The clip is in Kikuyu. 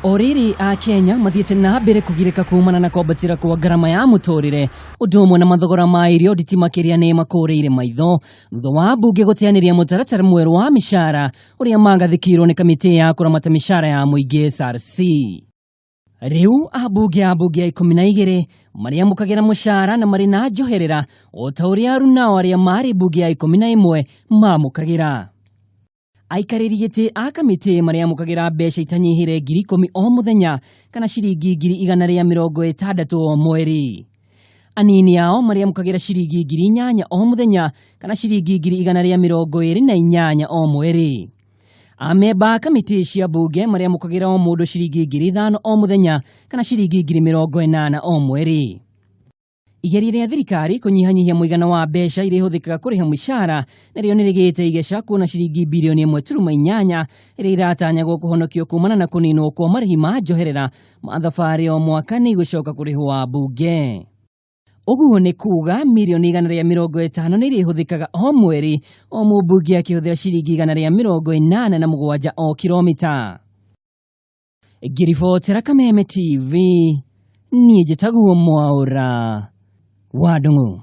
O rĩrĩ Akenya mathiĩte na mbere kũgirĩka kumana na kwambatĩra kwa ngarama ya mũtũrĩre ũndũ ũmwe na mathogora ma irio nditi makĩria nĩ makũrĩire maitho thutha wa mbunge gũteanĩria mũtaratara mwerũ wa mĩcara ũrĩa magathĩkĩirwo nĩ kamĩtĩ ya kũramata mĩcara ya mũingĩ SRC. Rĩu ambunge a mbunge ya 12 marĩamũkagĩra mũcara na marĩ na njoherera o ta ũrĩa arunao arĩa marĩ mbunge ya 11 mamũkagĩra. Aikarĩri gĩtĩ a kamĩtĩ marĩamũkagĩra mbeca itanyihĩre 10,000 o mũthenya kana ciringi 160,000 o mweri. Anini ao marĩamũkagĩra ciringi 8,000 o mũthenya kana ciringi 128,000 o mweri. Amemba a kamĩtĩ cia mbunge marĩamũkagĩra o mũndũ ciringi 5,000 o mũthenya kana ciringi 80,000 o mweri. Igeria rĩa thirikari kũnyihanyihia mũigana wa mbeca iria ihũthĩkaga kũrĩha mĩcara narĩo nĩ rĩgĩte igeca kuona ciringi birioni 1.8 iria iratanyagwo kũhonokio kumana na kũninwo kwa marĩhi ma njoherera ma thabarĩ o mwaka nĩ igũcoka kũrĩhwo ambunge. Ũguo nĩ kuga mirioni 150 nĩ irĩhũthĩkaga o mweri o mũmbunge akĩhũthĩra ciringi 187 o kilomita. Ngĩribotera Kameme TV, niĩ njĩtagwo Mwaũra wa Ndung'u.